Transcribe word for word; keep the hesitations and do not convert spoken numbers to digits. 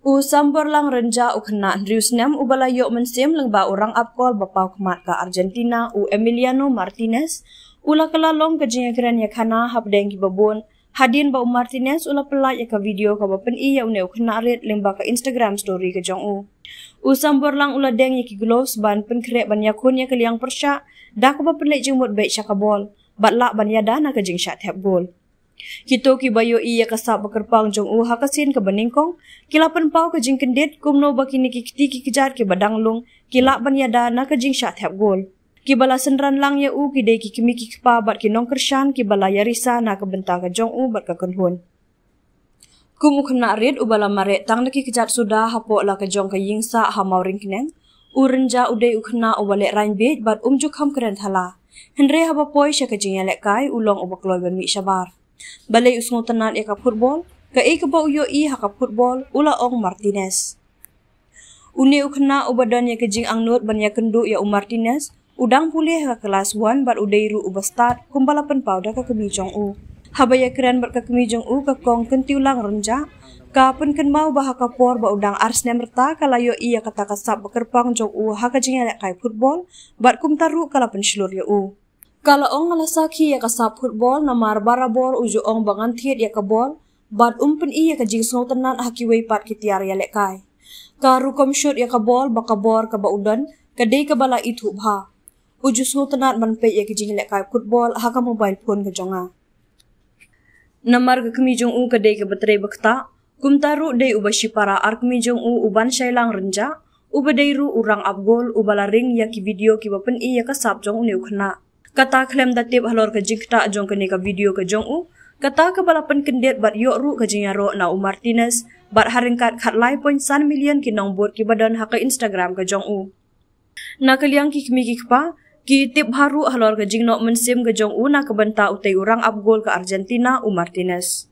U Samborlang Rynjah, u khynnah hynriew snem uba la ïoh mynsiem lyngba u rangap gol ba paw khmat ka Argentina, u Emiliano Martinez, u la kylla long ka jingïakren ïakhana hapdeng kiba bun hadien ba u Martinez u la pyllait ïa ka video kaba pyni ïa une u khynnah rit lyngba ka Instagram story ka jong u. U Samborlang u la deng ïa ki gloves ban pynkhreh ban ïakhun ïa ka liang pyrshah da kaba pynleit jingmut beit sha ka bol bad lah ban ïada na ka jingshah thep gol. Kito kiba ïohi ïa ka sap ba kyrpang jong u ha ka sien kaba nyngkong ki la pynpaw ka jingkyndit kumno ba kine ki kti ki kjat kiba dang lung ki lah ban ïada na ka jingshah thep gol. Kiba la synran lang ïa u ki dei ki kmie ki kpa bad ki nongkyrshan kiba la ïarisa na ka bynta ka jong u bad ka kynhun. Kum u khynnah rit uba la mareh tang da ki kjat suda hapoh la ka jong ka ïing sah ha Mawryngkneng, u Rynjah u dei u khynnah uba lehraiñ bieit bad um ju kham kren thala. Hynrei haba poi sha ka jingïalehkai u long uba kloi ban mih shabar. Balei u sngewtynnat ïa ka football? Kaei kaba u ïohi ha ka football? U la ong Martinez. Une u khynnah uba don ïa ka jingangnud ban ïakynduh ïa u Martinez u dang pule ha ka klas one bad u dei ruh uba stad kumba la pynpaw da ka kmie jong u. Haba ïakren bad ka kmie jong u, ka Kong Kyntiewlang Rynjah ka pynkynmaw ba ha ka por ba u dang ar snem rta ka la ïohi ïa kata ka sap ba kyrpang jong u ha ka jingïalehkai football bad kumta ruh ka la pynshlur ïa u. Ka la ong, nga la sakhi ïa ka sap football namar barabor u ju ong ba ngan thied ïa ka bol bad um pyni ïa ka jingsngewtynnat ha kiwei pat ki tiar ïalehkai. Ka rukom shot ïa ka bol ba ka bor kaba u don ka dei kaba la ithuh bha. U ju sngewtynnat ban peit ïa ka jingïalehkai football ha ka mobile phone ka jong nga. Namar ka kmie jong u ka dei kaba trei ba ktah, kumta ruh dei uba shipara ar kmie jong u, u Banshailang Rynjah, uba dei ruh u rangap gol uba la ring ïa ki video kiba pyni ïa ka sap jong une u khynnah. Kata khlem da tip halor ka jingktah jong kane ka video ka jong u, kata kaba la pynkyndit bad ïoh ruh ka jingïaroh na u Martinez bad ha ryngkat khatlai point san million ki nongbud kiba don ha ka Instagram ka jong u. Na ka liang ki kmie ki kpa ki tip bha ruh halor ka jingnoh mynsiem ka jong u na ka bynta utei u rangap gol ka Argentina, u Martinez.